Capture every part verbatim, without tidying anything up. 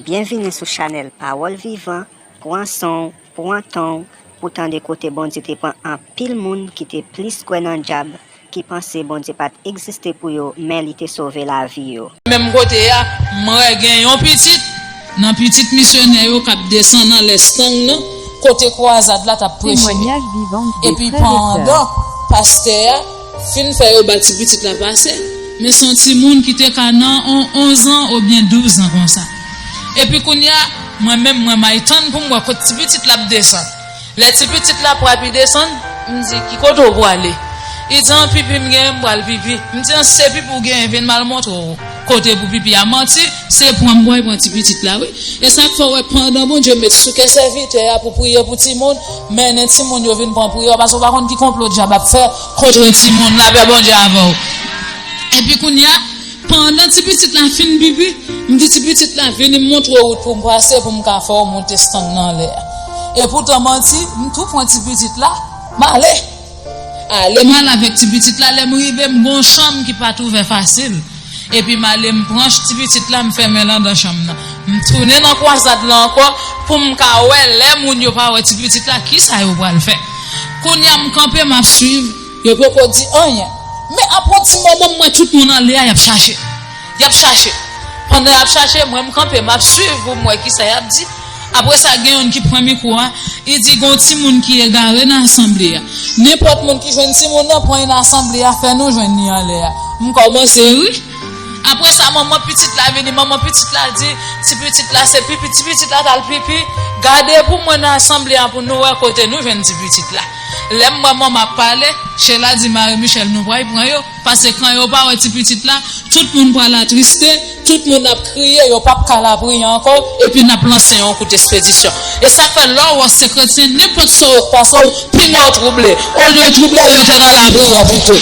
Byenvini sou chanèl Pawòl Vivan. Pran san w, pran tan w pou tande kote Bondye te pran anpil moun ki te plis kwè nan dyab, ki panse Bondye pa t egziste pou yo, men li te sove lavi yo. Menm kote a, m wè gen yon pitit nan pitit misyonè yo k ap desann anlè Stang nan, kote kwazad la t ap preche. Epi pandan pastè a fin fè yo ba ti pitit la pase, men se yon timoun ki te ka nan on onz an oubyen douz an konsa. Epi kounye a, mwen menm, mwen may tann pou m wè kot ti pitit la ap desann. Lè ti pitit la pral pi desann, m di, "Ki kote w prale?" Li di, "An pipi m genyen, m pral pipi." M di, "An, si se pipi w genyen, vin m al montre w kote pou pipi a." Manti, se pran m pral pran ti pitit la, wi. E sa k fè w wè pandan Bondye met sou kè sèvitè a pou priye pou timoun, mennen timoun yo vin pran priyè, paske w pa konn ki konplo dyab ap fè kont timoun la, pè Bondye avè w. Epi kounye a, pandan ti pitit la fin pipi, m di ti pitit la, "Vini m montre w wout pou m pase, pou m ka fè w monte Stang nan anlè a." Epoutan manti, m tou pran ti pitit la, m ale. Ale m ale avèk ti pitit la, lè m rive, m gon chanm ki pa t ouvè fasil. Epi m ale, m pran ti pitit la, m fèmen l anndan chanm nan. M tounen nan kwazad la ankò pou m ka wè lè moun yo pa wè ti pitit la, kisa yo pral fè. Kounye a, m kanpe, m ap swiv. Yo poko di anyen. Men apre yon ti moman, m wè tout moun anlè a, y ap chache. Y ap chache. Pandan y ap chache, mwen, m kanpe, m ap swiv pou m wè kisa y ap di. Apre sa, gen youn ki pran mikwo a, li di, "Gon timoun ki egare nan asanble a. Nenpòt moun ki jwenn timoun nan, pran li nan asanble a, fè nou jwenn li anlè a." M kòmanse ri. Apre sa, manman pitit la vini, manman pitit la di, "Ti pitit la, se pipi, ti pitit la t al pipi. Gade pou mwen nan asanble a pou nou wè kote nou jwenn ti pitit la." Lè m wè manman ap pale, Sheila di Marie Michel, "Nou pral pran yo, paske kan yo pa wè ti pitit la, tout moun pral atriste, tout moun ap kriye, yo p ap ka lapriyè ankò, epi n ap lanse yon kout espedisyon." E sa fè lè w wè se kretyen, nenpòt sa yo k pase w, pi mò w twouble. Olye w twouble, yo te nan lapriyè pito.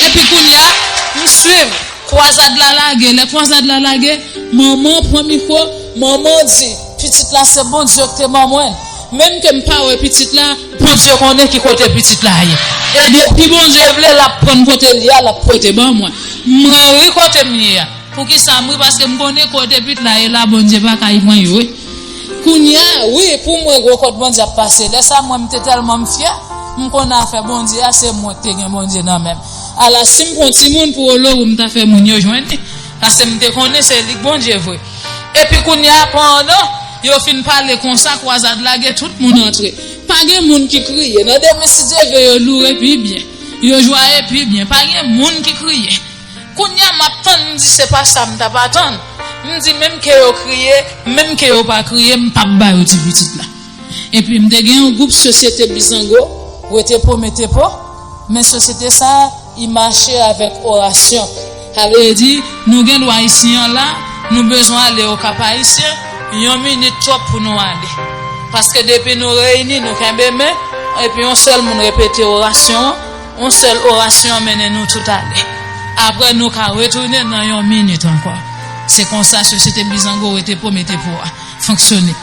Epi kounye a, m swiv. Kwazad la lage, lè kwazad la lage, manman pran mikwo, manman di, "Pitit la se Bondye ki te ban mwen l. Menm ke m pa wè pitit la, Bondye konnen ki kote pitit la ye. E depi Bondye vle, l ap pran kote l ye a, l ap pote ban mwen." M ri kote m ye a. Poukisa m ri? Paske m konnen kote pitit la ye la, Bondye pa ka pran yo, wi. Kounye a, wi, pou mwen, gwo kòd Bondye ap pase. Lè sa, mwen, m te tèlman m fyè, m konnen afè Bondye a, se mwen ki te gen Bondye nan men m. Ala, si m pran timoun pou Olowour, m ta fè moun yo jwenn li, paske m te konnen se li k Bondye vre. Epi kounye a, pandan yo fin pale konsa, kwazad lage, tout moun antre. Pa gen moun ki kriye. Nan demen, si Dye vle, yo loure pi byen. Yo jwaye pi byen. Pa gen moun ki kriye. Kounye a, m ap tann, m di, "Se pa sa m t ap atann." M di, "Menm ke yo kriye, menm ke yo pa kriye, m p ap ba yo ti pitit la." Epi m te gen yon gwoup Sosyete Bizango, Rete Po Mete Po, men sosyete sa a, li mache avèk orasyon. Sa vle di, nou gen dwa isi an la, nou bezwen ale Okap Ayisyen, yon minit twòp pou nou ale. Paske depi nou reyini, nou kenbe men, epi yon sèl moun repete orasyon an, yon sèl orasyon an mennen nou tout ale. Apre, nou ka retounen nan yon minit ankò. Se konsa Sosyete Bizango Rete Po Mete Po a fonksyone.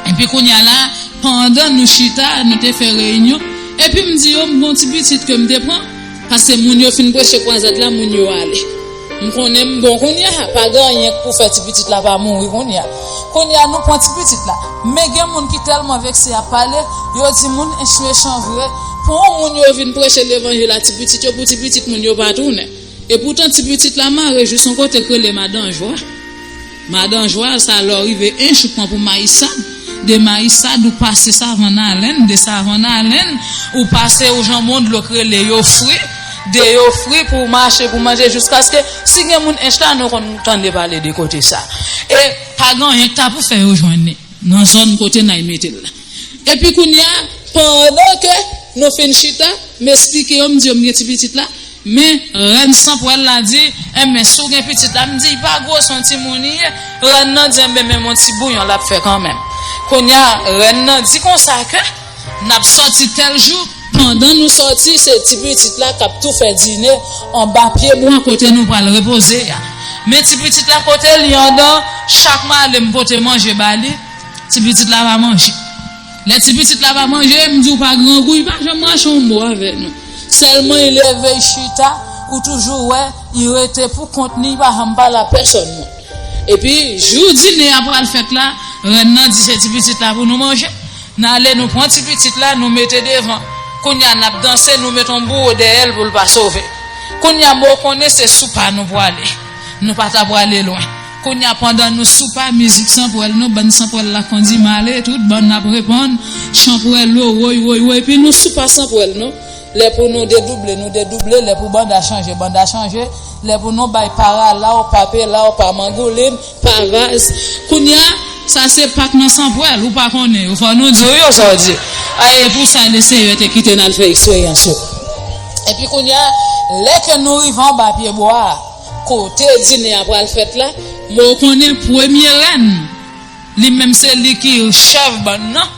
Epi kounye a la, pandan nou chita, nou te fè reyinyon, epi m di yo, m gon ti pitit ke m te pran, paske moun yo fin preche kwazad la, moun yo ale. M konnen m bon kounye a, pa gen anyen k pou fè ti pitit la pa mouri kounye a. Kounye a, nou pran ti pitit la. Men gen moun ki tèlman vekse ap pale, yo di moun ench mechan vre. Pou yon moun yo vin preche levanjil a ti pitit yo, pou ti pitit moun yo pa tounen. E poutan ti pitit la mare jis yon kote k rele Madan Jwa. Madan Jwa, sa lè w rive ench ou pran pou Mayisad. De Mayisad ou pase Savann Alèn, de Savann Alèn ou pase ou janm yon dlo k rele Yofri, de Yofri pou w mache pou manje jiskaske si gen moun ench la nou konn tande pale de kote sa. E pa gen anyen k ta pou fè yo jwenn li nan zòn kote n ay mete l la. Epi kounye a, pandan ke nou fin chita, m esplike yo, m di yo m gen ti pitit la, men rèn Sanpwèl la di, "Enben, si w gen pitit la," m di, "Li pa gwo, se yon timoun li ye." Rèn nan di, "Enben, men yon ti bouyon l ap fè kanmenm." Kounye a, rèn nan di konsa ke n ap sòti tèl jou, pandan nou sòti, se ti pitit la k ap tou fè dine anba pye bwa kote nou pral repoze a. Men ti pitit la kote l ye anndan, chak m ale m pote manje ba li, ti pitit la pa manje. Lè ti pitit la pa manje, m di w pa grangou, li pa janm rache yon mo avè nou. Sèlman li leve, li chita, ou toujou wè, li rete pou kont li, li pa janm pale a pèsòn moun. Epi, jou dine a pral fèt la, rèn nan di se ti pitit la pou nou manje. N ale, nou pran ti pitit la, nou mete devan. Kounye a, n ap danse, nou mete yon bouwo dèyè l pou l pa sove. Kounye a, men w konnen se sou pa nou prale. Nou pa ta prale lwen. Kounye a, pandan nou sou pa, mizik sanpwèl nou, bann sanpwèl la kondi m ale, tout bann ap reponn, chanpwèl o, woy, woy, woy, epi nou sou pa sanpwèl nou. Lè pou nou dedouble, nou dedouble. Lè pou banda chanje, banda chanje. Lè pou nou bay pa rala w, pa pela w, pa mangoulin, pa vaz. Kounye a, sa se Pak nan sanpwèl, ou pa konnen yo. Fò nou di w yo sa w di. A, e pou sa, Lesenyè te kite n al fè eksperyans yo. Epi kounye a, lè ke nou rive anba pye bwa a, kote dine a pral fèt la, men w konnen premye rèn, li menm se li ki chèf bann nan.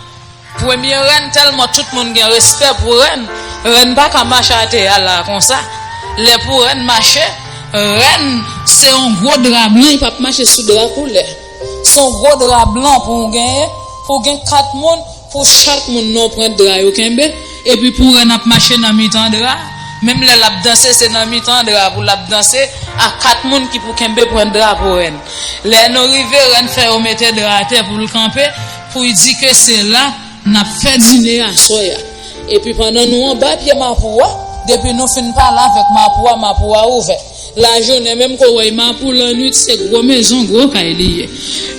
Premye rèn, tèlman tout moun gen respè pou rèn, rèn pa ka mache atè a la konsa. Lè pou rèn mache, rèn se yon gwo dra blan, li p ap mache sou dra koulè. Se yon gwo dra blan pou w genyen, pou w gen kat moun, pou chak moun nan w pran dra yo kenbe, epi pou rèn ap mache nan mitan dra, menm lè l ap danse, se nan mitan dra pou l ap danse, a kat moun ki pou kenbe pran dra pou rèn. Lè nou rive, rèn fè yo mete dra atè pou l kanpe, pou l di ke se la n ap fè dine aswè a. Epi pandan nou anba pye mapou a, depi nou fin pale avèk mapou a, mapou a ouvè. Lajounen menm ke w wè mapou, lannwit se gwo mezon, gwo kay li ye.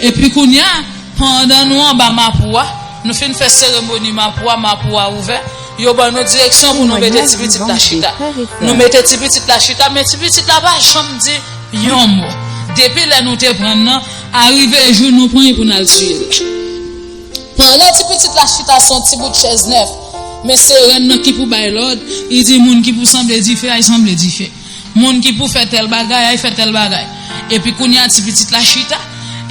Epi kounye a, pandan nou anba mapou a, nou fin fè seremoni mapou a, mapou a ouvè, yo ban nou direksyon pou nou mete ti pitit la chita. Nou mete ti pitit la chita, men ti pitit la pa janm di yon mo. Depi lè nou te pran l nan, arive jou nou pran l pou n al tiye l. Pandan ti pitit la chita sou yon ti bout chèz nèf, men se rèn nan ki pou bay lòd, li di moun ki pou sanble dife, ay sanble dife. Moun ki pou fè tèl bagay, ay fè tèl bagay. Epi kounye a ti pitit la chita,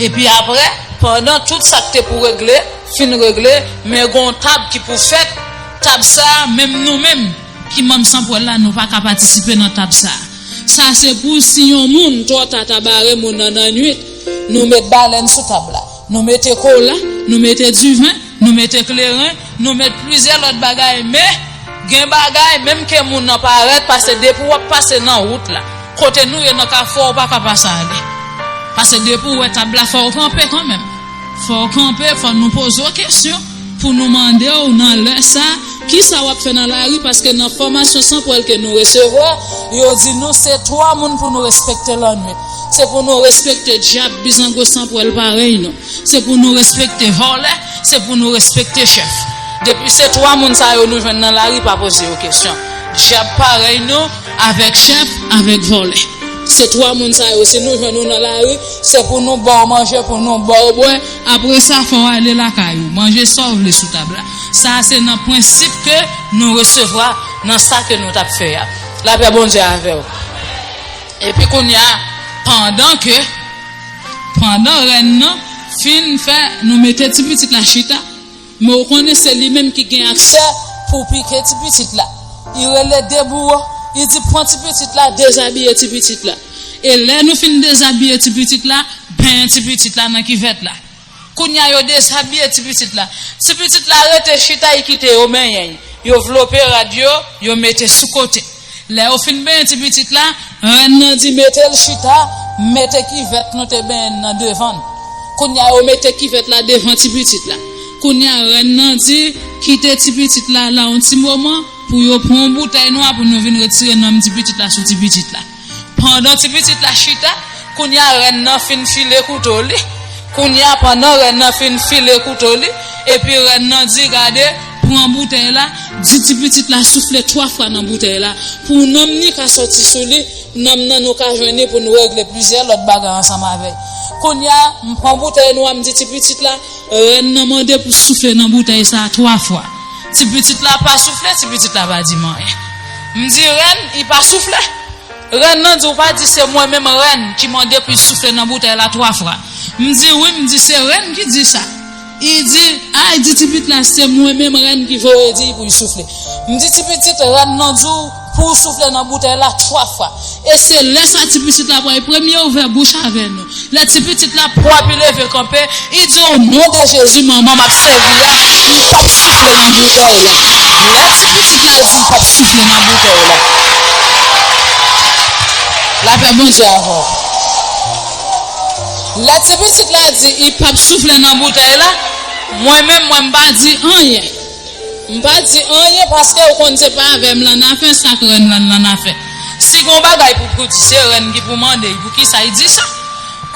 epi apre, pandan tout sa k te pou regle, fin regle, men gen yon tab ki pou fèt, tab sa a, menm nou menm, ki manm sanpwèl la, nou pa ka patisipe nan tab sa a. Sa se pou si yon moun twò ta ta bare moun nan nannwit, nou met balèn sou tab la, nou mete kola, nou mete diven, nou mete kleren, nou met plizyè lòt bagay, men gen bagay, menm ke moun nan parèt, paske depi w ap pase nan wout la, kote nou ye nan kafou a, ou pa ka pase ale. Paske depi w wè tab la, fò w kanpe kanmenm. Fò w kanpe, fò nou poze w kesyon pou nou mande w nan lè sa, kisa w ap fè nan lari, paske nan fòmasyon sanpwèl ke nou resevwa, yo di nou se twa moun pou nou respekte lannwit. Se pou nou respekte dyab, bizango sanpwèl parèy nou. Se pou nou respekte vòlè, se pou nou respekte chèf. Depi se twa moun sa yo nou jwenn nan lari, pa poze yo kesyon. Dyab parèy nou, avèk chèf, avèk vòlè. Se twa moun sa yo, si nou jwenn yo nan lari, se pou nou ba w manje, pou nou ba w bwè. Apre sa, fò w ale lakay ou, manje sa w vle sou tab la. Sa a se nan prensip ke nou resevwa nan sa ke nou t ap fè a. Lapè Bondye avè w. Epi kounye a, pandan ke, pandan rèn nan fin fè, nou mete ti pitit la chita, men ou konnen se li menm ki gen aksè pou pike ti pitit la. Li rele de bouwo, li di, pran ti pitit la, dezabiye ti pitit la. E lè nou fin dezabiye ti pitit la, benyen ti pitit la nan kivèt la. Kounye a, yo dezabiye ti pitit la. Ti pitit la rete chita, li kite yo benyen l. Yo vlope rad yo, yo mete sou kote. Lè yo fin benyen ti pitit la, rèn nan di, mete l chita, mete kivèt nou te benyen nan devan l. Kounye a, yo mete kivèt la devan ti pitit la. Kounye a, rèn nan di, kite ti pitit la la yon ti moman pou yo pran yon boutèy nwa pou nou vin retire nanm ti pitit la sou ti pitit la. Pandan ti pitit la chita, kounye a rèn nan fin file kouto li. Kounye a, pandan rèn nan fin file kouto li, epi rèn nan di, gade, pran boutèy la, di ti pitit la soufle twa fwa nan boutèy la. Pou nanm ni ka sòti sou li, nanm nan nou ka jwenn li pou nou regle plizyè lòt bagay ansanm avè l. Kounye a, m pran boutèy nwa, m di ti pitit la, rèn nan mande pou soufle nan boutèy sa a twa fwa. Ti pitit la pa soufle, ti pitit la pa di m anyen. M di rèn, li pa soufle. Rèn nan di, ou pa di se mwen menm rèn ki mande pou l soufle nan boutèy la twa fwa. M di wi, m di se rèn ki di sa. Li di, ay, di ti pitit la, se mwen menm rèn ki voye di l pou l soufle. M di ti pitit, rèn nan di w pou w soufle nan boutèy la twa fwa. E se lè sa ti pitit la pral premye ouvè bouch avè nou. Lè ti pitit la pwòp, li leve kanpe, li di, o non de Jezi, manman m ap sèvi a, li p ap soufle nan boutèy la. Lè ti pitit la di l p ap soufle nan boutèy la. Lapè Bondye avè w. Lè ti pitit la di li p ap soufle nan boutèy la, mwen menm, mwen m pa di anyen. M pa di anyen paske ou konn se pa avè m l annafè, sa k rèn lan l annafè. Si gon bagay pou, pou di, se rèn ki pou mande l poukisa l di sa.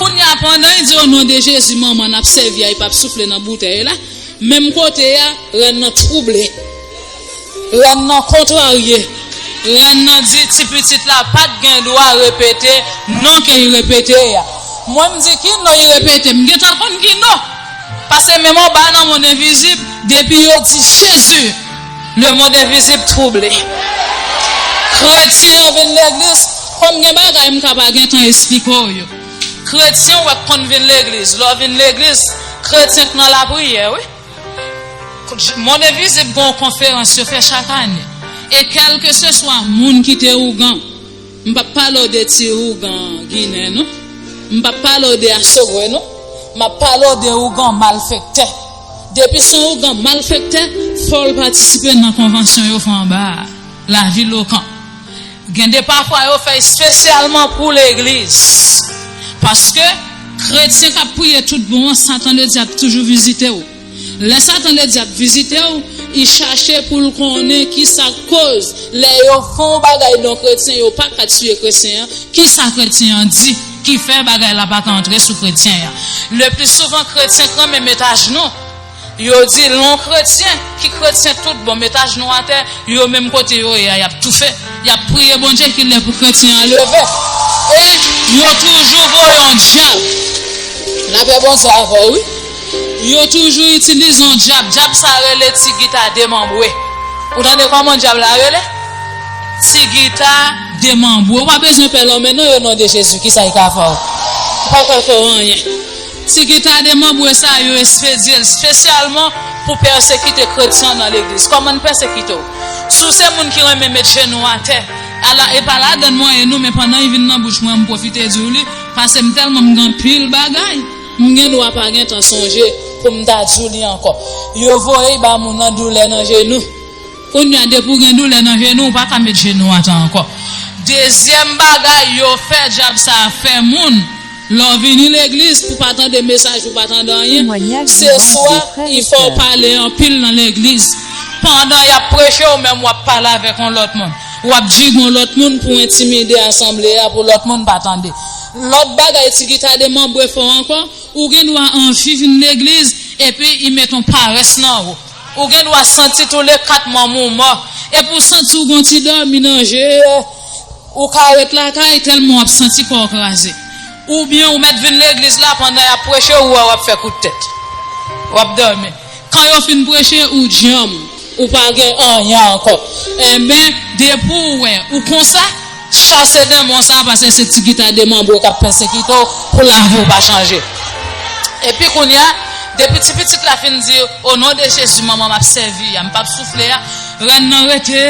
Kounye a, pandan l di o non de Jezi, manman n ap sèvi a, li p ap soufle nan boutèy la, menm kote a, rèn nan twouble. Rèn nan kontrarye. Rèn nan di ti pitit la pa t gen dwa repete non ke l repete a. Mwen, m di ki non l repete, m gentan konn ki non. Paske menm anba nan mond envizib, depi yo di Jezi, le monde invisible twouble. Kretyen an vin legliz, kòm gen bagay m ka pa gentan esplike w yo. Kretyen w wè k konn vin legliz, lè w vin legliz, kretyen k nan lapriyè, wi. Mond envizib gen yon konferans yo fè chak ane. E kèlkeseswa moun ki te ougan, m p ap pale w de ti ougan ginen, non. M p ap pale w de asogwe, non. M ap pale w de ougan malfektè. Depi se yon ougan malfektè, fò l patisipe nan konvansyon yo fè anba a. Lavi lokan. Gen de pafwa yo fè espesyalman pou legliz. Paske kretyen k ap priye tout bon an, Satan Ledyab toujou vizite w. Lè Satan Ledyab vizite w, li chache pou l konnen kisa k koz lè yo fè yon bagay nan kretyen, yo pa ka tiye kretyen an, kisa kretyen an di ki fè bagay la pa ka antre sou kretyen an. Le pli souvan, kretyen k renmen met ajenou. Yo di lè yon kretyen ki kretyen tout bon, met ajenou atè, yo menm kote yo ye a, y ap toufe. Y ap priye Bondye ki lè pou kretyen an leve. E yo toujou voye yon dyab. Lapè Bondye avè w, wi. Yo toujou itilize yon dyab. Dyab sa rele ti gita demanbre. Ou tande kòman dyab la rele? Ti gita demanbre. Ou pa bezwen pè lonmen non, o non de Jezi, kisa l ka fè w? Li pa ka fè w anyen. Ti gita demanbre sa yo espedye l espesyalman pou pèsekite kretyen nan legliz. Kòman n pèsekite w? Si w se moun ki renmen met jenou atè, ala, e pa ladann mwen e nou, men pandan l vin nan bouch mwen, m pwofite di w li, paske m tèlman m gen anpil bagay, m gen dwa pa gentan sonje pou m ta di w li ankò. Yo voye l ba moun nan doulè nan jenou. Kounye a, depi w gen doulè nan jenou, ou pa ka met jenou atè ankò. Dezyèm bagay yo fè dyab sa a fè moun, lè w vini legliz, pou pa tande mesaj, pou pa tande anyen, se swa li fè w pale anpil nan legliz. Pandan y ap preche, ou menm w ap pale avèk yon lòt moun. W ap jigle yon lòt moun pou entimide asanble a, pou lòt moun pa tande. Lòt bagay ti gita demanbre fè w ankò, ou gen dwa anvi vin legliz, epi li met yon parès nan ou. Ou gen dwa santi tou le kat manm ou mò. Epi w santi w gen yon ti dòmi nan je, ou ka ret lakay tèlman w ap santi kò w kraze. Oubyen ou mèt vin legliz la, pandan y ap preche, ou wè w ap fè kout tèt. W ap dòmi. Kan yo fin preche, ou djanm. Ou pa gen anyen ankò. Enben, depi w wè ou konsa, chase denmon sa a, paske se ti gita demanbre k ap pèsekite w pou lavi w pa chanje. Epi kounye a, depi ti pitit la fin di, o non de Jezi, manman m ap sèvi a, m p ap soufle a, rèn nan rete.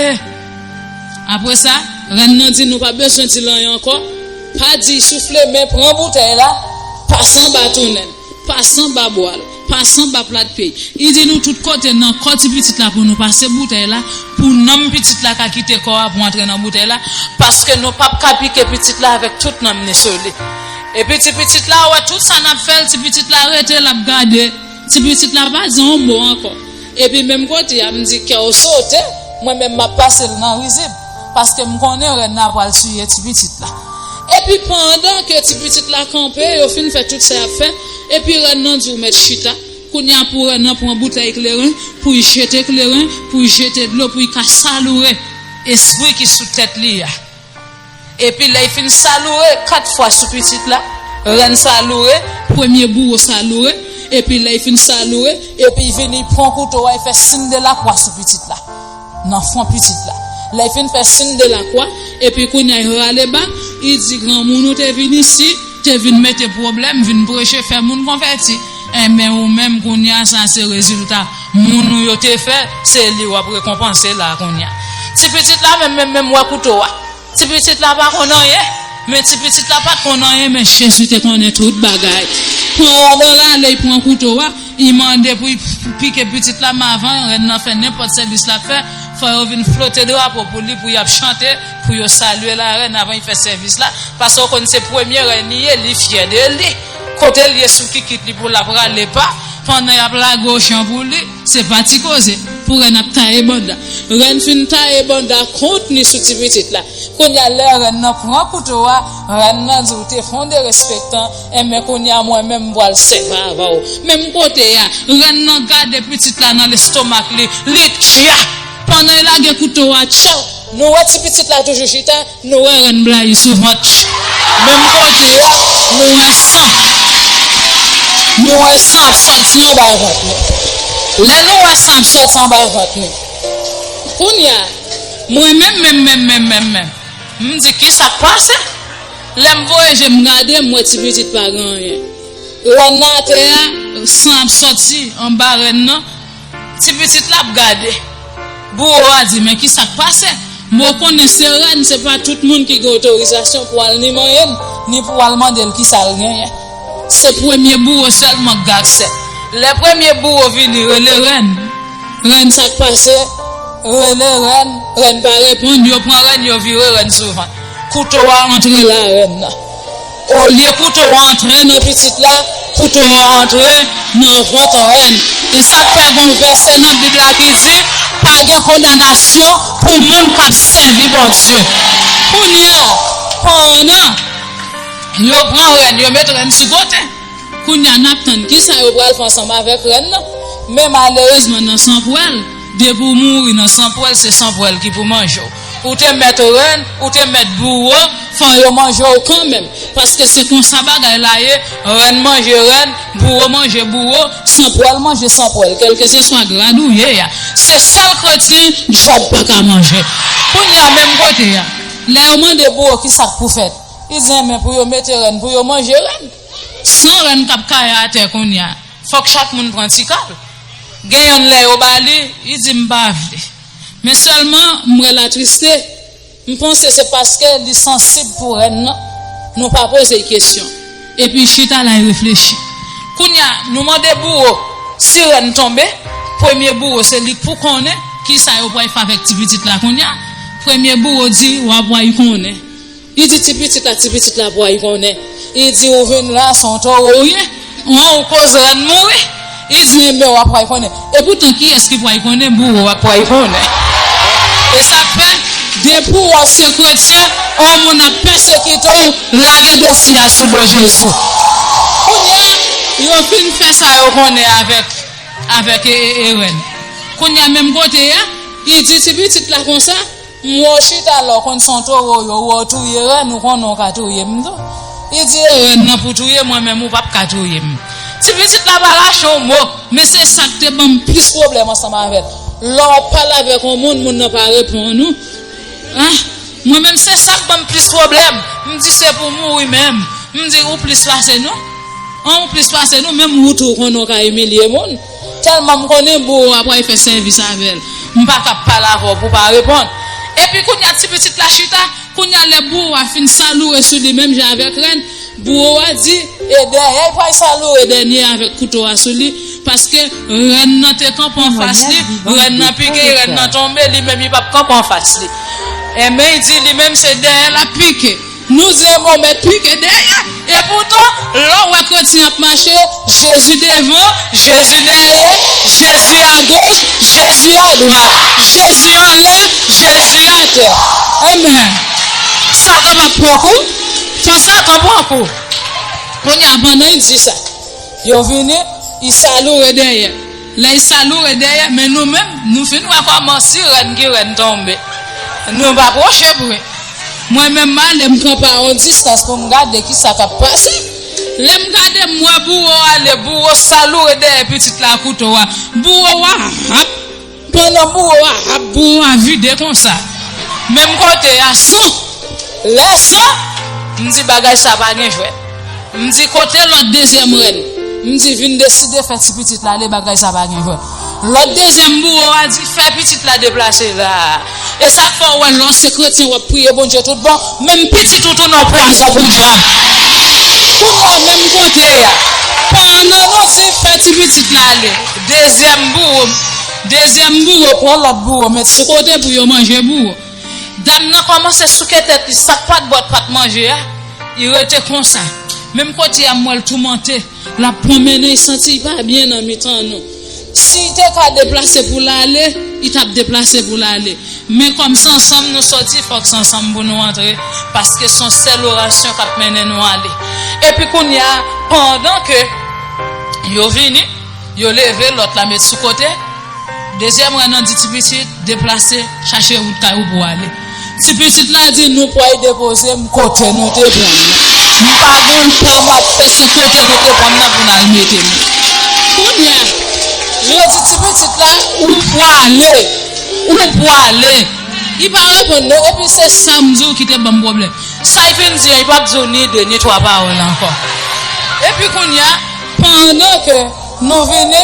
Apre sa, rèn nan di nou pa bezwen di l anyen ankò. Pa di l soufle, men pran boutèy la, pase anba tounen l, pase anba bwa l, pase anba plat pye l. Li di nou tout kote nan kò ti pitit la pou nou pase boutèy la, pou nanm pitit la ka kite kò a pou antre nan boutèy la, paske nou p ap ka pike pitit la avèk tout nanm ni sou li. Epi ti pitit la wè tout sa n ap fè l, ti pitit la rete, l ap gade. Ti pitit la pa di yon mo ankò. Epi menm kote a, m di kè w sote, mwen menm m ap pase l nan rizib, paske m konnen rèn nan pral tiye ti pitit la. Epi pandan ke ti pitit la kanpe, yo fin fè tout sa y ap fè, epi rèn nan di w mèt chita. Kounye a pou rèn nan pran boutèy kleren, pou l jete kleren, pou l jete dlo, pou l ka saloure espri ki sou tèt li a. Epi lè l fin saloure kat fwa sou pitit la, rèn saloure, premye bouwo saloure, epi lè l fin saloure, epi l vini pran kouto a, l fè siy de lakwa sou pitit la, nan fwon pitit la. Lè l fin fè siy de lakwa, epi kounye a l rale bak, l di granmoun ou te vin isi, te vin mete pwoblèm, vin preche, fè moun konvèti. Enben ou menm kounye a sa se rezilta moun ou yo te fè, se li w ap rekonpanse la kounye a. Ti pitit la menm, menm, menm wè kouto a. Ti pitit la pa konn anyen, men ti pitit la pa t konn anyen, men Jezi te konnen tout bagay. Pandan l ale, l pran kouto a, li mande pou l pike pitit la, men avan rèn nan fè nenpòt sèvis l ap fè, fò yo vin flote drapo pou li, pou y ap chante, pou yo salye larèn avan l fè sèvis la, paske w konn se premye rèn li ye, li fyè de li. Kote l ye sou kikit li pou l ap rale pa, pandan y ap lage ochan pou li, se pa ti koze. Pou rèn ap taye banda. Rèn fin taye banda kont li sou ti pitit la. Kounye a lè rèn nan pran kouto a, rèn nan di w te fè yon derespektan, enben kounye a mwen menm m pral sèvi avè w. Menm kote a, rèn nan gade pitit la nan lestomak li, li tcha. Pandan l lage kouto a, tchaw! Nou wè ti pitit la toujou chita, nou wè rèn blayi sou vant. Menm kote a, nou wè san. Nou wè san ap sòti anba vant li. Lè nou wè san ap sòti anba vant li. Kounye a, mwen menm, menm, menm, menm, menm, menm, m di, "Ki sa k pase?" Lè m voye je m gade, m wè ti pitit pa gen anyen. Rèn nan atè a, san ap sòti anba rèn nan. Ti pitit la ap gade. Bouwo a di, "Men ki sa k pase?" M konnen se rèn, se pa tout moun ki gen otorizasyon pou al ni manyen l, ni pou al mande l ki sa l genyen. Se premye bouwo sèlman k gen aksè. Lè premye bouwo vini, rele rèn. Rèn, sa k pase? Rele rèn. Rèn pa reponn, yo pran rèn, yo vire rèn sou vant. Kouto a antre larèn nan. Olye kouto a antre nan pitit la, kouto a antre nan vant rèn. E sa k fè gen yon vèsè nan Bib la ki di, "Pa gen kondanasyon pou moun k ap sèvi Bondye." Kounye a, pandan yo pran rèn, yo met rèn sou kote. Kounye a, n ap tann ki sa yo pral fè ansanm avèk rèn nan. Men malerezman, nan sanpwèl, depi w mouri nan sanpwèl, se sanpwèl ki pou manje w. Ou te mèt rèn, ou te mèt bouwo, fò yo manje w kanmenm. Paske se konsa bagay la ye, rèn manje rèn, bouwo manje bouwo, sanpwèl manje sanpwèl, kèlkeseswa grad ou ye a. Se sèl kretyen dyab pa ka manje. Kounye a, menm kote a, lè yo mande bouwo ki sa k pou fèt, li di, "Enben, pou yo mete rèn, pou yo manje rèn." San rèn k ap kaye atè kounye a, fòk chak moun pran ti kal. Gen yonn lè yo ba li, li di, "M pa vle." Men sèlman, m wè l atriste. M panse se paske li sansib pou rèn nan. Nou pa poze l kesyon. Epi chita la, l reflechi. Kounye a, nou mande bouwo, si rèn tonbe, premye bouwo se li k pou konnen ki sa yo pral fè avèk ti pitit la kounye a. Premye bouwo di, "W ap pral konnen." Li di ti pitit la, ti pitit la pral konnen. Li di, "Ou vin la, se yon towo ou ye. An, ou koz rèn mouri." Li di, "Enben, w ap pral konnen." Epoutan, kiyès ki pral konnen? Bouwo a pral konnen. E sa k fè, depi w wè w se kretyen, yon moun ap pèsekite w, lage dosye a sou do Jezi. Kounye a, yo fin fè sa yo konnen avèk, avèk e, e, e rèn. Kounye a, menm kote a, li di ti pitit la konsa, "M wè w chita la, w konn se yon towo w ye, w wè w touye rèn, ou konnen w ka touye m tou." Li di, "E rèn nan pou touye mwen, men ou p ap ka touye m." Ti pitit la pa lache yon mo, men se sa k te ban m plis pwoblèm ansanm avè l. Lè w ap pale avèk yon moun, moun nan pa reponn ou. Ah, mwen menm se sa k ban m plis pwoblèm. M di, "Se pou mouri menm." M di, "Ou plis pase nou? An, ou plis pase nou, menm ou tou konnen w ka imilye moun." Tèlman m konnen bouwo a pral fè sèvis avè l. M pa ka ap pale avè w pou w pa reponn. Epi kounye a ti pitit la chita, kounye a lè bouwo a fin saloure sou li menm jan avèk rèn, bouwo a di, e dèyè l pral saloure dènye avèk kouto a sou li, paske rèn nan te kanpe anfas li, rèn nan pike, rèn nan tonbe, li menm li p ap kanpe anfas li. Enben, li di li menm se dèyè l ap pike. Nou di, "Enben, w mèt pike dèyè." Epoutan, lè w wè kretyen ap mache, Jezi devan, Jezi dèyè, Jezi agoch, Jezi adwat, Jezi anlè, Jezi atè. Enben, Satan p ap pran kou, fò Satan pran kou. Kounye a, pandan l di sa, yo vini, li saloure dèyè. Lè l saloure dèyè, men nou menm, nou fin wè kòman si rèn ki rèn tonbe. Nou pa pwoche pre. Mwen menm, m ale, m kanpe a yon distans pou m gade ki sa k ap pase. Lè m gade, m wè bouwo ale, bouwo saloure dèyè pitit la kouto a. Bouwo a ap, pandan bouwo a ap, bouwo a vide konsa. Menm kote a, san. Lè san, m di, "Bagay sa pa gen jwèt." M di, "Kote lòt dezyèm rèn?" M di, "Vin deside fè ti pitit la ale, bagay sa pa gen jwèt." Lòt dezyèm bouwo a di, "Fè pitit la deplase la." E sa k fè w wè lè w se kretyen w ap priye Bondye tout bon, menm pitit ou tounen yon pwazon pou dyab. Kounye a menm kote a, pandan nou di fè ti pitit la ale, dezyèm bouwo, dezyèm bouwo pran lòt bouwo, met sou kote pou yo manje bouwo. Dam nan kòmanse souke tèt li, sa k pa t bò t pa t manje a, li rete konsa. Menm kote a, m wè l toumante. L ap pwonmennen, l santi l pa byen nan mitan nou. Si l te ka deplase pou l ale, li t ap deplase pou l ale. Men kòm se ansanm nou sòti, fòk se ansanm pou nou antre, paske se yon sèl orasyon k ap mennen nou ale. Epi kounye a, pandan ke yo vini, yo leve lòt la met sou kote, dezyèm rè nan di ti pitit, deplase, chache wout kay ou pou w ale. Ti pitit la di, nou pral depoze m kote nou te pran m nan. M pa gen pa m ap fè, se kote nou te pran m nan pou n al mete m. Kounye a, yo di ti pitit la, ou pwale, ou pwale. Li pa reponn non, epi se sa m di w ki te ban m pwoblèm. Sa l fin di an, li p ap di w ni de ni twa pawòl ankò. Epi kounye a, pandan ke nou vini,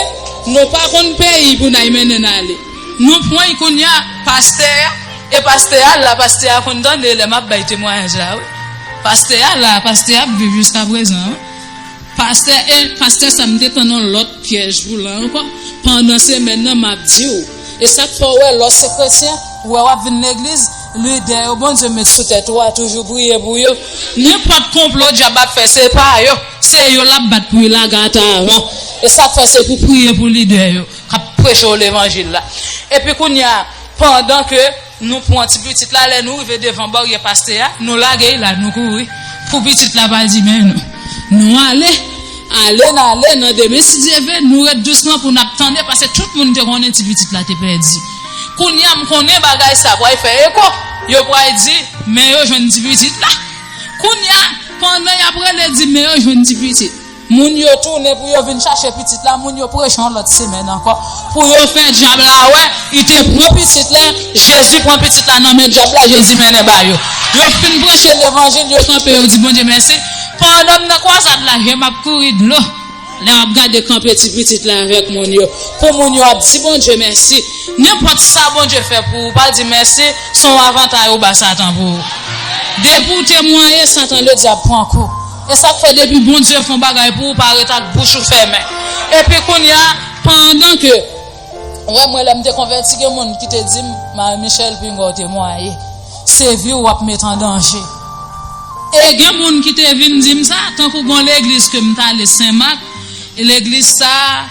nou pa konn peyi pou n al mennen n ale. Nou pran l kounye a, pastè a, e pastè a la, pastè a konn tande lè m ap bay temwayaj la, wi. Pastè a la, pastè a ap viv jiska prezan, wi. Pastè, e pastè sa m te tann yon lòt pyèj pou l ankò. Pandan semèn nan, m ap di w. E sa k fè w wè, lè w se kretyen, ou wè w ap vin legliz, lidè yo Bondye met sou tèt ou a, toujou priye pou yo. Nenpòt konplo dyab ap fè, se pa yo. Se yo l ap bat pou yo lage atè avan. E sa k fè se pou priye pou lidè yo k ap preche w levanjil la. Epi kounye a, pandan ke nou pran ti pitit la, lè nou rive devan baryè pastè a, nou lage l la, nou kouri. Pou pitit la pa di men nou. Nou ale, ale n ale, nan demen si Dye vle, nou ret dousman pou n ap tande, paske tout moun te konnen ti pitit la te pèdi. Kounye a, m konnen bagay sa pral fè eko. Yo pral di, men yo jwenn ti pitit la. Kounye a, pandan y ap rele di, men yo jwenn ti pitit. Moun yo tounen pou yo vin chache pitit la, moun yo preche yon lòt semèn ankò. Pou yo fè dyab la wè, li te pran pitit la, Jezi pran pitit la nan men dyab la, Jezi mennen ba yo. Yo fin preche levanjil, yo kanpe, yo di Bondye mèsi. Pandan m nan kwazad la, je m ap kouri dlo. Lè w ap gade kanpe ti pitit la avèk moun yo. Pou moun yo ap di Bondye mèsi. Nenpòt sa Bondye fè pou ou, pa di mèsi, se yon avantay ou ba Satan pou ou. Depi w temwaye, Satan ledyab pran kou. E sa k fè depi Bondye fè yon bagay pou ou, pa ret ak bouch ou fèmen. Epi kounye a, pandan ke, ou wè mwen lè m te konvèti, gen moun ki te di m, Marie Michelle, pinga w temwaye. Se vi w w ap met an danje. E gen moun ki te vin di m sa, tankou gon legliz ke m t ale Senmak, e legliz sa a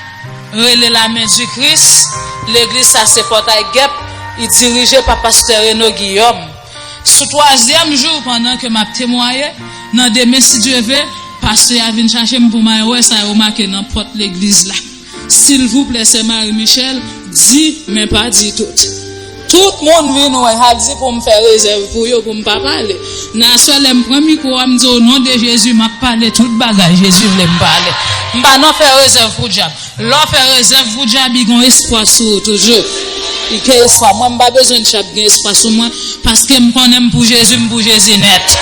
rele Lamen di Kris, legliz sa se Pòtay Gèp, li dirije pa pastè Reno Giyòm. Sou twazyèm jou, pandan ke m ap temwaye, nan demen, si Dye vle, pastè a vin chache m pou m al wè sa yo make nan pòt legliz la. Silvouplè, sè Marie Michelle, di, men pa di tout. Tout moun vin wè, y ap di pou m fè rezèv pou yo, pou m pa pale. Nan aswè, lè m pran mikwo a, m di, o non de Jezi, m ap pale tout bagay Jezi vle m pale. M pa nan fè rezèv pou dyab. Lè w fè rezèv pou dyab, li gen espwa sou ou toujou. Li gen espwa. Mwen, m pa bezwen dyab gen espwa sou mwen, paske m konnen m pou Jezi, m pou Jezi nèt.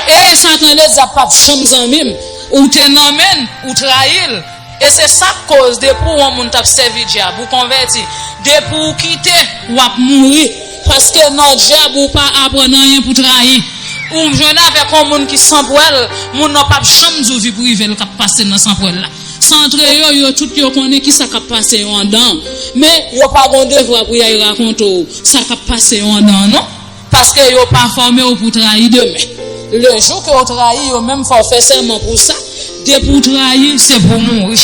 E Satan ledyab p ap janm zanmi m. Ou te nan men l, ou trayi l. E se sa k koz, depi w wè yon moun t ap sèvi dyab, ou konvèti. Depi w kite, w ap mouri. Paske nan dyab, ou pa aprann anyen pou trayi. Ou jwenn avèk yon moun ki san pwèl, moun nan p ap janm di w vi prive l k ap pase nan san pwèl la. Sa antre yo, yo tout yo konnen ki sa k ap pase yo anndan. Men, yo pa gon devwa pou y al rakonte w sa k ap pase yo anndan an, non. Paske yo pa fòme w pou trayi demen. Le jou ke w trayi, yo menm fè w fè sèman pou sa. Depi w trayi, se pou w mouri.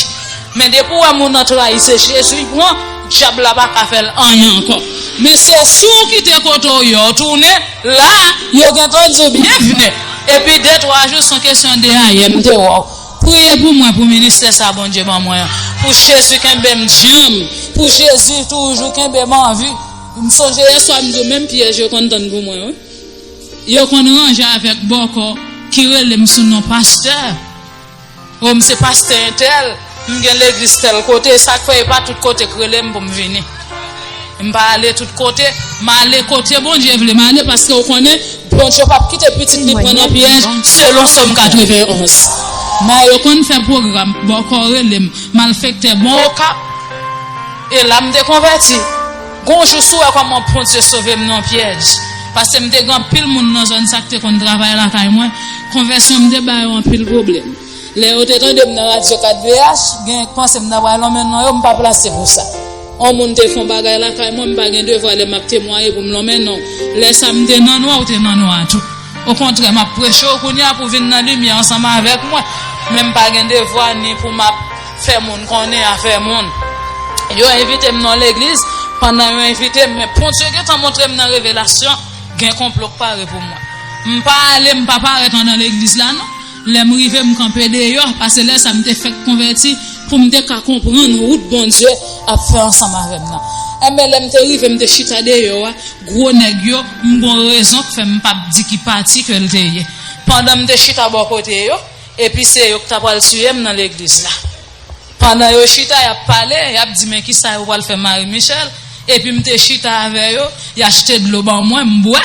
Men depi w wè moun nan trayi, se Jezi l pran, dyab la pa ka fè l anyen ankò. Men se jou w kite kote w ye w tounen, la, yo gentan di w byenvni. Epi de twa jou, se yon kesyon de ayè m te wè w. Priye pou mwen, pou ministè sa Bondye ban mwen an. Pou Jezi kenbe m djanm. Pou Jezi toujou kenbe m anvi. M sonje yèswa m di w menm pyèj yo konn tann pou mwen, wi. Yo konn ranje avèk bòkò ki rele m sou non pastè. O, m se pastè entèl, m gen legliz tèl kote, sa k fè e pa tout kote k rele m pou m vini. M pa ale tout kote, m ale kote Bondye vle m ale, paske w konnen, Bondye p ap kite pitit li pran nan pyèj, selon Sòm katrevenn onz. Men yo konn fè pwogram, bòkò rele m, malfektè, bon, Okap. E la m te konvèti. Gon jou si w wè kòman Bondye sove m nan pyèj. Paske m te gen anpil moun nan zòn sa k te konn travay lakay mwen. Konvèsyon m te ba yo anpil pwoblèm. Lè yo te tande m nan radyo kat V H, gen k panse m ta pral lonmen non yo, m pa plase pou sa. On moun te fè on bagay lakay mwen, m pa gen devwa lè m ap temwaye pou m lonmen non. Lè sa m te nan nwa, ou te nan nwa tou. Okontrè, m ap preche w kounye a pou w vin nan limyè ansanm avèk mwen. Men m pa gen devwa ni pou m ap fè moun konnen afè moun. Yo envite m nan legliz, pandan yo envite m, men Bondye gentan montre m nan revelasyon, gen konplo k pare pou mwen. M pa ale, m pa parèt anndan legliz la, non. Lè m rive, m kanpe deyò, paske lè sa m te fèk konvèti, pou m te ka konprann wout Bondye ap fè ansanm avè m nan. Enben, lè m te rive, m te chita deyò a, gwo nèg yo, m gon rezon k fè m p ap di ki pati ke l te ye. Pandan m te chita bò kote yo, epi se yo k ta pral tiye m nan legliz la. Pandan yo chita, y ap pale, y ap di, "Men kisa yo pral fè Marie Michel?" Epi m te chita avè yo, y achte dlo ban mwen, m bwè.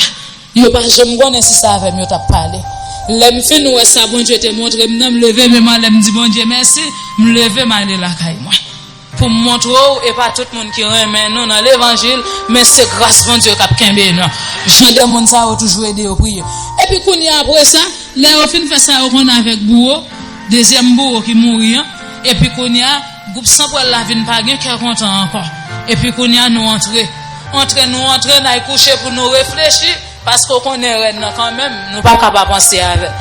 Yo pa janm konnen si se avè m yo t ap pale. Lè m fin wè sa Bondye te montre m nan, m leve men m anlè, m di Bondye mèsi, m leve m ale lakay mwen. Pou m montre w, e pa tout moun ki renmen nou nan levanjil, men se gras Bondye k ap kenbe nou. Jan de moun sa yo toujou ede yo priye. Epi kounye a, apre sa, lè yo fin fè sa yo konn avèk bouro, dezyèm bouro ki mouri an, epi kounye a, gwoup Sanpwèl la vin pa gen kè kontan ankò. Epi kounye a, nou antre. Antre, nou antre, n al kouche pou nou reflechi, paske w konnen rèn nan kanmenm, nou pa ka pa panse avè l.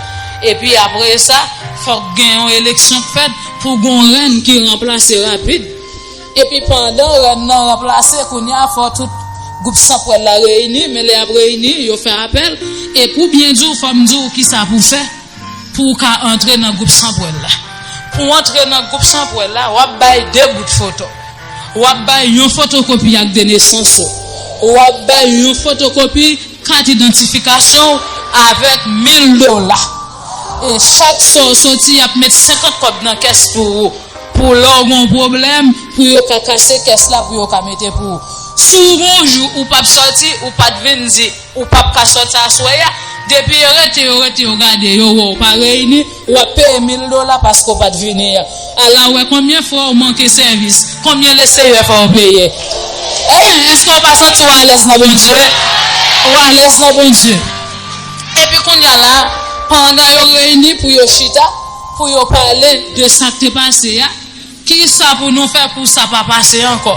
Epi apre sa, fòk gen yon eleksyon k fèt pou gon rèn ki ranplase rapid. Epi pandan rèn nan ranplase, kounye a fò tout gwoup Sanpwèl la reyini, men lè y ap reyini, yo fè apèl, e pou byen di w, fò m di w kisa pou fè pou w ka antre nan gwoup Sanpwèl la. Pou w antre nan gwoup Sanpwèl la, w ap bay de bout foto. W ap bay yon fotokopi ak de nesans ou. W ap bay yon fotokopi kat idantifikasyon w avèk mil dola. E chak sa w soti, y ap met senkant kòb nan kès pou ou. Pou lè w gen yon pwoblèm, pou yo ka kase kès la, pou yo ka mete pou ou. Si w gen yon jou ou p ap sòti, ou pa t vin di, ou p ap ka sòti aswè a, depi yo rete, yo rete, yo gade, yo wè w pa reyini, w ap peye mil dola paske w pa t vini a. Ala wè konbyen fwa w manke sèvis, konbyen le Seyè fè w peye. Enben, èske w pa santi w alèz nan Bondye? Ou alèz nan Bondye. Epi kounye a la, pandan yo reyini pou yo chita, pou yo pale de sa k te pase a, kisa pou nou fè pou sa pa pase ankò?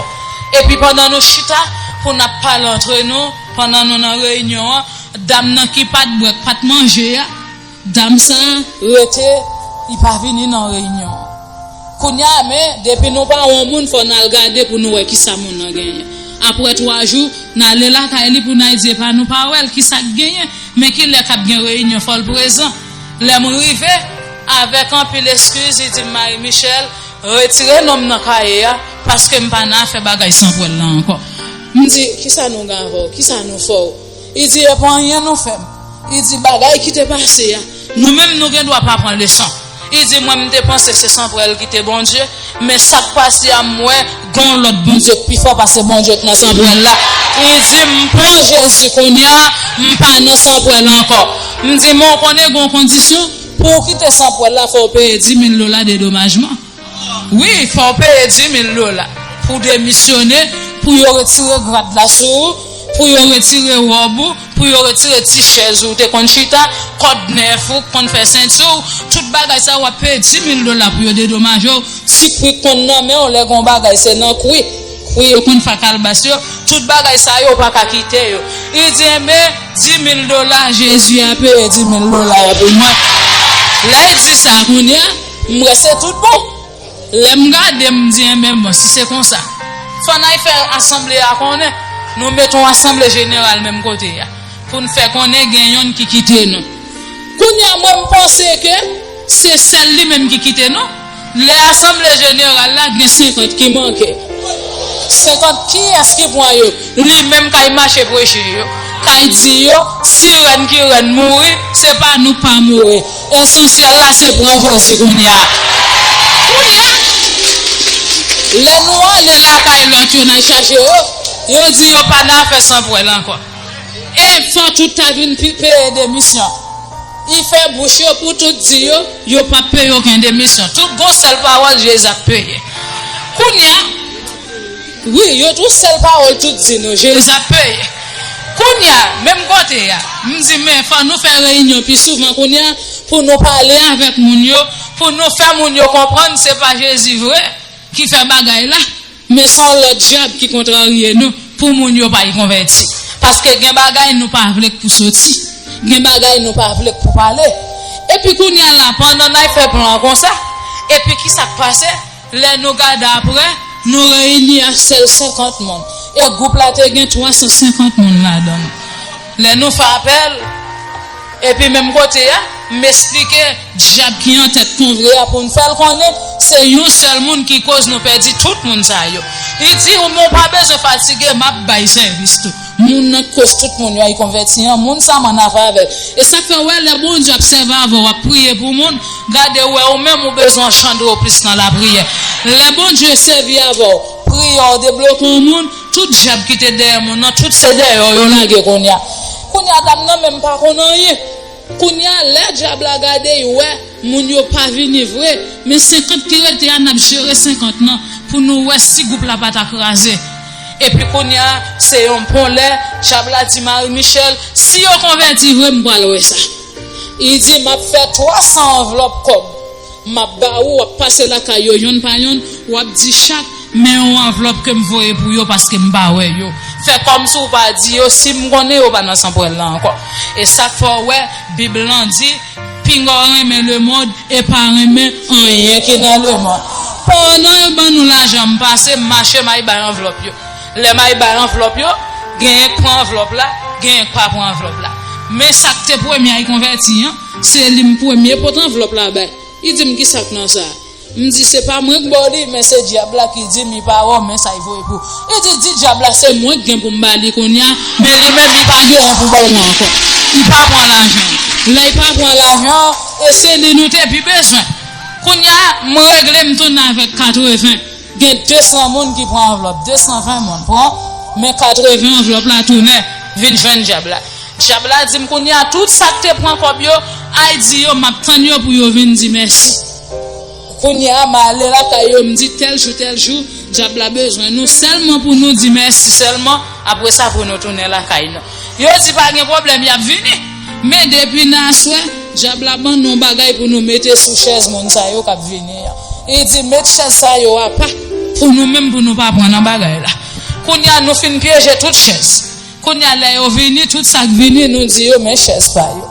Epi pandan nou chita, pou n ap pale antre nou, pandan nou nan reyinyon an, dam nan ki pa t bwè, k pa t manje a, dam sa a rete, li pa vini nan reyinyon an. Kounye a, men, depi nou pa wè yon moun, fò n al gade pou nou wè kisa moun nan genyen. Apre twa jou, n ale lakay li pou n al di, epa nou pa wè l, kisa k genyen? Men kilè k ap gen reyinyon, fò l prezan. Lè m rive, avèk anpil eskiz, li di m, Marie Michel, retire non m nan kaye a, paske m pa nan afè bagay Sanpwèl la ankò. M di, kisa nou gen avè w? Kisa nou fè w? Li di, e pa anyen nou fè m. Li di, bagay ki te pase a, nou menm nou gen dwa pa pran leson. Li di, mwen m te panse se Sanpwèl ki te Bondye, men sa k pase a m wè, gon lòt Bondye k pi fò pase Bondye k nan Sanpwèl la. Li di, m pran Jezi kounye a, m pa nan Sanpwèl ankò. M di, men w konnen gon kondisyon, pou w kite Sanpwèl la, fò w peye di mil dola dedomajman. Wi, fò w peye di mil dola pou w demisyone, pou yo retire grad la sou ou, pou yo retire wòb ou, pou yo retire ti chèz ou te konn chita, kòd nèf ou konn fè senti w, tout bagay sa w ap peye di mil dola pou yo dedomaje w. Ti kwi konn nan men w, lè gon bagay se nan kwi. Kwi yo konn fè kalbas yo, tout bagay sa yo w pa ka kite yo. Li di, enben, di mil dola, Jezi a peye di mil dola yo pou mwen. Lè l di sa kounye a, m wè se tout bon. Lè m gade, m di, enben bon, si se konsa, fò n al fè asanble a konnen. Nou mete yon asanble jeneral menm kote a, pou n fè konnen gen yonn ki kite nou. Kounye a, mwen, m panse ke se sèl li menm ki kite nou. Lè asanble jeneral la, gen senkant ki manke. Senkant, kiyès ki pran yo? Li menm k al mache preche yo, k al di yo, si rèn ki rèn mouri, se pa nou k pa mouri. Esansyèl la, se pran Jezi kounye a. Kounye a, lè nou ale lakay lòt yo, n al chache yo, yo di yo pa nan afè Sanpwèl ankò. E fò tout ta vin pi peye demisyon. Li fè bouch yo pou tout di yo, yo p ap peye okenn demisyon. Tout gon sèl pawòl, Jezi ap peye. Kounye a, wi, yo tout sèl pawòl tout di nou, Jezi ap peye. Kounye a, menm kote a, m di, men fò nou fè reyinyon pi souvan kounye a, pou nou pale avèk moun yo, pou nou fè moun yo konprann se pa Jezi vre ki fè bagay la, men se yon lòt dyab ki kontrarye nou pou moun yo pa al konvèti. Paske gen bagay nou pa vle k pou soti. Gen bagay nou pa vle pou pale. Epi kounye a la, pandan n ap fè plan an konsa, epi ki sa k pase? Lè nou gade apre, nou reyini a sèl senkant moun. E gwoup la te gen twa san senkant moun ladan l. Lè nou fè apèl, epi menm kote a, m esplike dyab ki an tèt konvre a pou n fè l konnen se yon sèl moun ki koz nou pèdi tout moun sa yo. Li di, ou pa bezwen fatige, m ap bay sèvis tou. Moun nan k koz tout moun yo al konvèti an, moun sa m annafè avè l. E sa k fè w wè lè Bondye ap sèvi avè w, w ap priye pou moun, gade w wè ou menm ou bezwen anchantre w plis nan lapriyè. Lè Bondye sèvi avè w, priyè w debloke yon moun, tout dyab ki te dèyè moun nan, tout se dèyè w yo lage kounye a. Kounye a dam nan menm pa konn anyen. Kounye a, lè dyab la gade, l wè moun yo pa vini vre, men senkant ki rete a, n ap jere senkant nan pou nou wè si gwoup la pa ta kraze. Epi kounye a, se yon bon lè, dyab la di Marie Michel, si yo konvèti vre, m pral wè sa. Li di, m ap fè twa san anvlòp kòb. M ap ba ou, w ap pase lakay yo yonn pa yonn, w ap di chak, men yon anvlòp ke m voye pou yo paske m pa wè yo. Fè kòmsi w pa di yo, si m konnen yo pa nan sanpwèl la ankò. E sa k fè w wè, Bib lan di, pinga w renmen lemonn e pa renmen anyen ki nan lemonn. Pandan yo ban nou lajan, m pase, m mache, m al bay anvlòp yo. Lè m al bay anvlòp yo, genyen k pran anvlòp la, genyen k pa pran anvlòp la. Men sa k te premye al konvèti an, se li m premye pote anvlòp la bay. Li di m, "Ki sa k nan sa a?" M di, "Se pa mwen k ba w li, men se dyab la ki di m li pa wè w, men sa l voye pou ou." Li di, "Di dyab la se mwen k gen pou m ba li kounye a, men li menm li pa gen anyen pou ba w mwen ankò. Li pa pran lajan an." Lè li pa pran lajan an, e se li nou te pi bezwen. Kounye a, m regle, m tounen avèk katreven. Gen de san moun ki pran anvlòp, de san ven moun pran, men katreven anvlòp la tounen vin jwenn dyab la. Dyab la di m, "Kounye a, tout sa k te pran kòb yo, al di yo m ap tann yo pou yo vin di mèsi." Kounye a, m ale lakay yo, m di, "Tèl jou, tèl jou, dyab la bezwen nou sèlman pou nou di mèsi sèlman, apre sa pou nou tounen lakay nou." Yo di, "Pa gen pwoblèm, y ap vini." Men depi nan aswè, dyab la ban nou yon bagay pou nou mete sou chèz moun sa yo k ap vini an. Li di, "Met chèz sa yo apa pou nou menm, pou nou pa pran nan bagay la." Kounye a, nou fin pyeje tout chèz. Kounye a, lè yo vini, tout sa k vini, nou di yo, "Men chèz pa yo."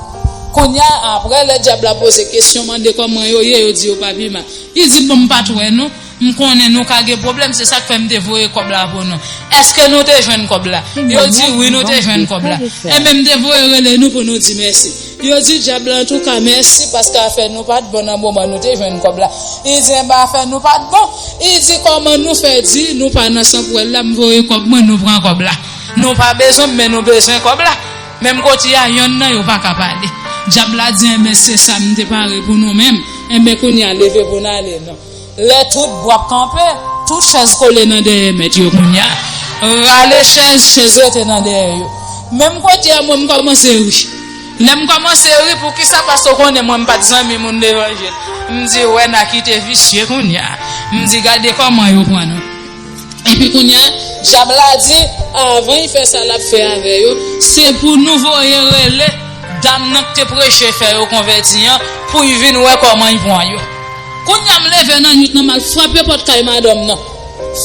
Kounye a, apre, lè dyab la poze kesyon, mande kòman yo ye, yo di yo pa pi mal. Li di, "Bon, m pa t wè nou. M konnen nou ka gen pwoblèm, se sa k fè m te voye kòb la pou nou. Èske nou te jwenn kòb la?" Yo di, "Wi, nou te jwenn kòb la." Enben, m te voye rele nou pou nou di mèsi. Yo di dyab la, "Antouka, mèsi, paske afè nou pa t bon nan moman nou te jwenn kòb la." Li di, "Enben, afè nou pa t bon." Li di, "Kòman nou fè di nou pa nan sanpwèl la, m voye kòb mwen, nou pran kòb la? Nou pa bezwen m, men nou bezwen kòb la." Menm kote a, yonn nan yo pa ka pale. Dyab la di, "Enben, se sa m te pare pou nou menm. Enben, kounye a, leve pou n ale non." Lè tout bwa ap kanpe, tout chèz kole nan dèyè mèt yo kounye a. Rale chèz, chèz rete nan dèyè yo. Menm kote a, mwen, m kòmanse ri. Lè m kòmanse ri, poukisa? Paske w konnen mwen, m pa t zanmi moun levanjil. M di, "Wè, n a kite visye kounye a." M di, "Gade kòman yo pran nou." Epi kounye a, dyab la di, avan l fè sa l ap fè avè yo, se pou nou voye rele dam nan k te preche fè yo konvèti an, pou l vin wè kòman l pran yo. Kounye a, m leve nan nuit nan, m al frape pòt kay madanm nan.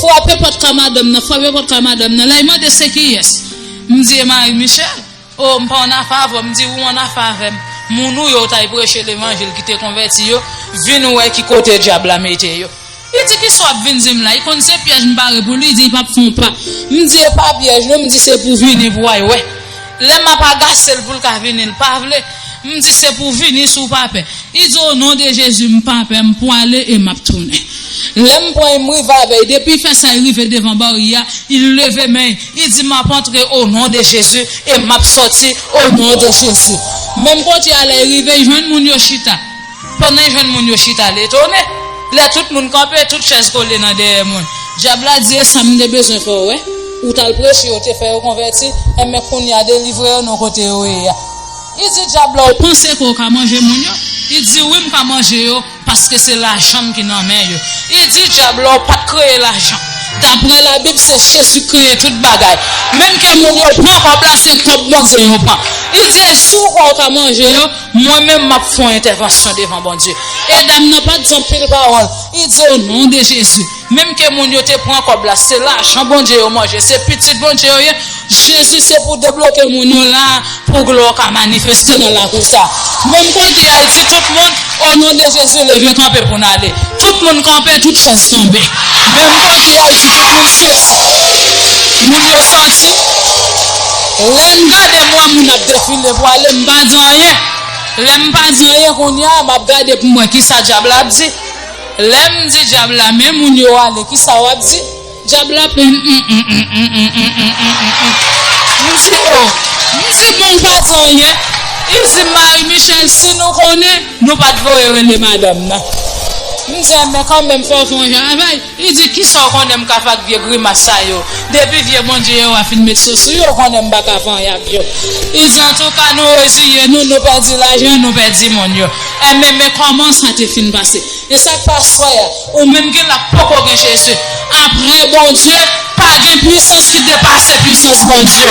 Frape pòt kay madanm nan, frape pòt kay madanm nan. Lè l mande se kiyès, m di, "E Marie Michel." "O, m pa annafè avè w." M di, "Ou annafè avè m. Moun ou ye, ou t al preche levanjil ki te konvèti yo, vin wè ki kote dyab la mete yo." Li di, "Kisa w ap vin di m la?" Li konn se pyèj m pare pou li, li di, "Li p ap fè yon pa." M di, "E pa pyèj non," m di, "se pou vini pou w al wè." Lè m ap agase l pou l ka vini, l pa vle. M di, "Se pou vini si w pa pè." Li di, "O non de Jezi, m pa pè, m pwale e m ap tounen." Lè m pran l, m rive avè l. Depi l fè sa, l rive devan baryè a, l leve men l, li di, "M ap antre o non de Jezi e m ap sòti o non de Jezi." Menm kote a, lè l rive, l jwenn moun yo chita. Pandan l jwenn moun yo chita, l etone. Lè tout moun kanpe, tout chèz kole nan dèyè moun. Dyab la di, "E sa m te bezwen fè w wè? Ou t al preche, yo te fè yo konvèti, enben kounye a, delivre yo non kote yo ye a." Li di dyab la, "Ou panse ke w ka manje moun yo?" Li di, "Wi, m ka manje yo, paske se lajan m ki nan men yo." Li di dyab la, "Ou pa t kreye lajan. Daprè Labib, se Jezi kreye tout bagay. Menm ke moun yo pran kòb la, se kòb Bondye yo pran. Li di, jou ou kwè ou ka manje yo, mwen menm m ap fè yon entèvansyon devan Bondye. E dam nan pa t di anpil pawòl. Li di, o non de Jezi. Menm ke moun yo te pran kòb la, se lajan Bondye yo manje, se pitit Bondye yo ye. Jezi se pou debloke moun yo la, pou glwa w ka manifeste nan lakou sa. Menm kote a, li di tout moun, o non de Jezi, leve kanpe pou n ale. Tout moun kanpe, tout chèz tonbe. Menm kote a, li di tout moun sezi. Moun yo santi. Lè m gade m wè moun ap defile pou ale, m pa di anyen. Lè m pa di anyen kounye a, m ap gade pou m wè kisa dyab la ap di. Lè m di dyab la, men moun yo ale, kisa w ap di? Dyab la ap, m di, o, m di, bon, m pa di anyen. Li di, Marie Michel, si nou konnen, nou pa t voye rele madanm nan. M di, enben kanmenm, fò w fè yon jan avè l. Li di, kisa w konnen m ka fè ak vye grimas sa yo? Depi vye Bondye yo a fin met so sou yo, w konnen m pa ka fè anyen ak yo. Li di, antouka, nou reziye nou, nou pèdi lajan, nou pèdi moun yo. Enben, men kòman sa te fin pase? E sa k pa swè a, ou menm ki la poko gen Jezi. Apre Bondye, pa gen pwisans ki depase pwisans Bondye.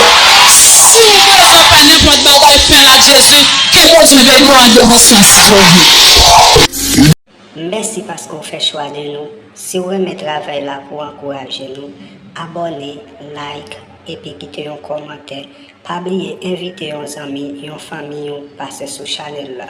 Si w bezwen fè nenpòt bagay, fè l ak Jezi. Ke Bondye beni w an de pwisans Jezi. Mèsi paske w fè chwa de nou. Si w renmen travay la pou w ankouraje nou, abòne, like, epi kite yon kòmantè. Pa bliye envite yon zanmi, yon fanmi w pase sou chanèl la.